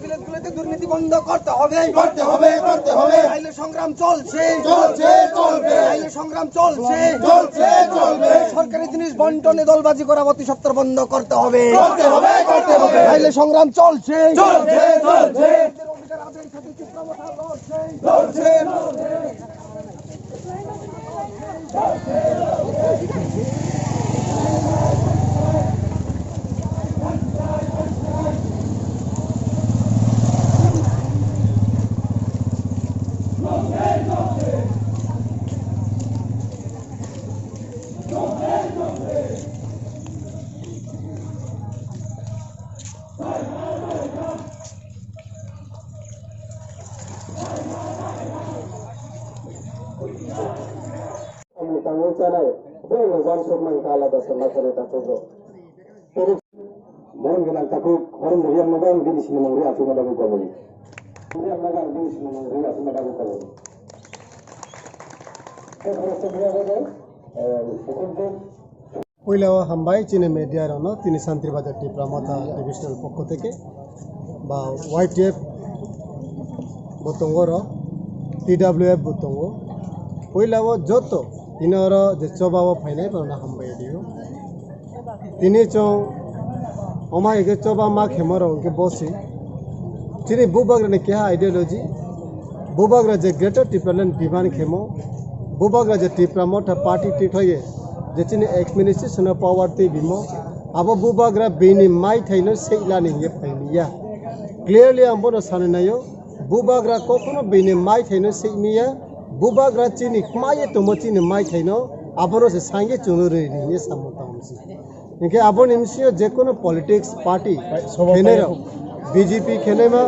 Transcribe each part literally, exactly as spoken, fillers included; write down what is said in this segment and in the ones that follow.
বিলেতগুলোতে দুর্নীতি বন্ধ করতে হবে। করতে হবে, করতে হবে। আইলে সংগ্রাম চলছে। চলছে, চলবে। আইলে সংগ্রাম চলছে। চলছে, চলবে। সরকারি জিনিস বন্টনে দলবাজি করা অতি সত্বর বন্ধ করতে হবে। করতে হবে, করতে হবে। আইলে সংগ্রাম চলছে। চলছে, চলছে। লড়ছে, লড়ছে। Ang tangwi chanai, borokno uansukna wngkha alada se ma kwrwi takhukgo. Borok gwnang takhuk, horong rwya mobile bini sinimung rwya aswkma dagwi kabui. Rwya mobile bini sinimung rwya aswkma dagwi kabui. Tei borok se rwya bagwi, eh, hukum tei Puila o hambai chini media rokno tini Santri Bazar Tipra Motha Divisional pokho theke ba Y T F bo tongo oro, T W F bo tongo. Puila o joto tini oro je choba o phainai borokno hambai rio. Tini chwng omo hai khe choba ma khemo rok hwnkhe bosi. Chini bubagrani keha ideology, bubagra je Greater Tipraland demand khemo, bubagra je Tipra Motha Party tithogwi je chini administration o power twi bimo, abo bubagra bini maithaino seihlani hwnwi phaimiya. Clearly ang bono sanwi naio, bubagra kokno bini maithaino seimiya, bubagra chini kmaiye tongmo chini maithaino, abono se sangwi chwngno rwini hwnwi samung tangmani. Hinkhe aboni bisingo jekono politics party khenai rok, B J P khenaima,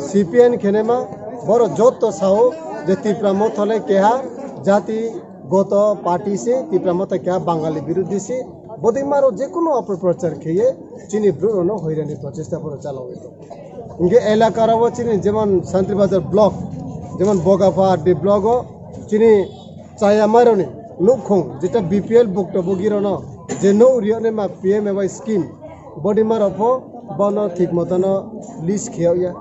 C P M khenaima, borok joto sao je Tipra Motha le keha jati goto party se, Tipra Motha keha Bangali birodhi se, bodima rok jekono opoprochar kheye chini bwrwi rokno hoirani prochesta borok chalogwi tongo. Hinkhe elaka rok o chini jemon Santri Bazar block, jemon Bogapha R D block o chini chaya mairokni nukhung, jeta B P L bukto bugirokno je nuk riyoknai ma P M A Y scheme, bodima rok pho bono thik motono list kheyokya.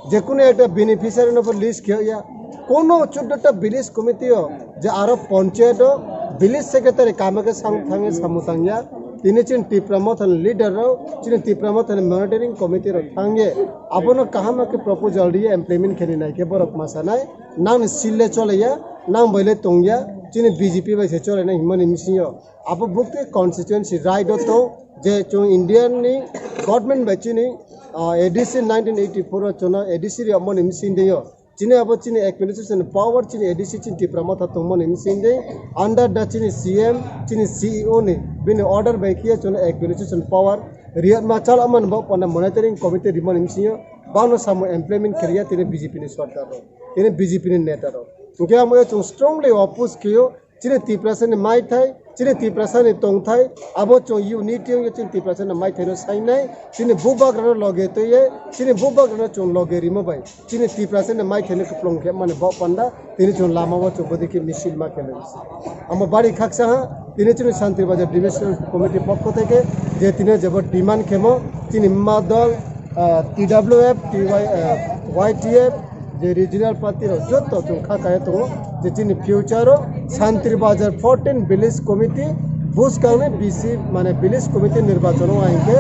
Jekunu ekta beneficiary no pho list kheyokya. Kono chuddo ta village committee o je aro panchayat o village secretary kamo khe sang thangwi samung tangya. Tini chini Tipra Motha ni leader rok, chini Tipra Motha ni monitoring committee rok thangye abono kaham khe proposal riye implement khenwi naikhe borok ma sanai. Nangni sil le choleya, nang bai le tongya, chini B J P bai se cholaina hinmani bisingo. Abo bukti constituency right o tong je chwng Indian ni government bai chini, ah, A D C nineteen eighty-four o chwngno A D C riyokmani bisingtwi o. Chini abo chini administration power chini A D C chini Tipra Motha tongmani bisingtwi under the chini C M, chini C E O ni bini order bai khe chwngno administration power riyokma chalokmani bo panda monitoring committee rimani bisingo. Bono samung implement khwlaiya tini B J P ni sorkar rok, tini B J P ni neta rok. Hinkhe amo chwng strongly oppose khaio, chini Tiprasa ni maithai, chini Tiprasa ni tongthai, abo chwng unity wngwi chini Tiprasa ni maithai no sainai, chini bubagra no loge twiwi, chini bubagra no chwng loge rimo bai, chini Tiprasa ni maithai no kwplwng khe mani bo panda, tini chwng lama o chwng bwdwi khe misil ma khe lai. Amo bari khaksa ha, tini chini Santri Bazar Divisional Committee pokho theke je tini jebo demand khemo, chini ma dol, ah, T W F, T Y, ah, Y T F, je regional party rok joto chwng kha kaya tongo, je chini future o Santri Bazar fourteen village committee, buskang ni B C, mane village committee nirbachon o hinkhe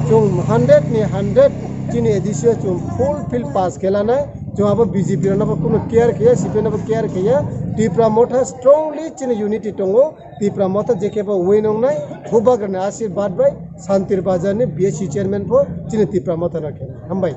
chwng hundred ni hundred chini A D C o chwng full field pass khe lanai. Chwng abo B J P rokno bo kunu care khe ya, C P M no bo care khe ya. Tipra Motha strongly chini unity tongo. Tipra Motha je khe bo win wngnai, bubagrani ashirbad bai Santri Bazar ni B S C chairman bo chini Tipra Motha no khe. Hambai.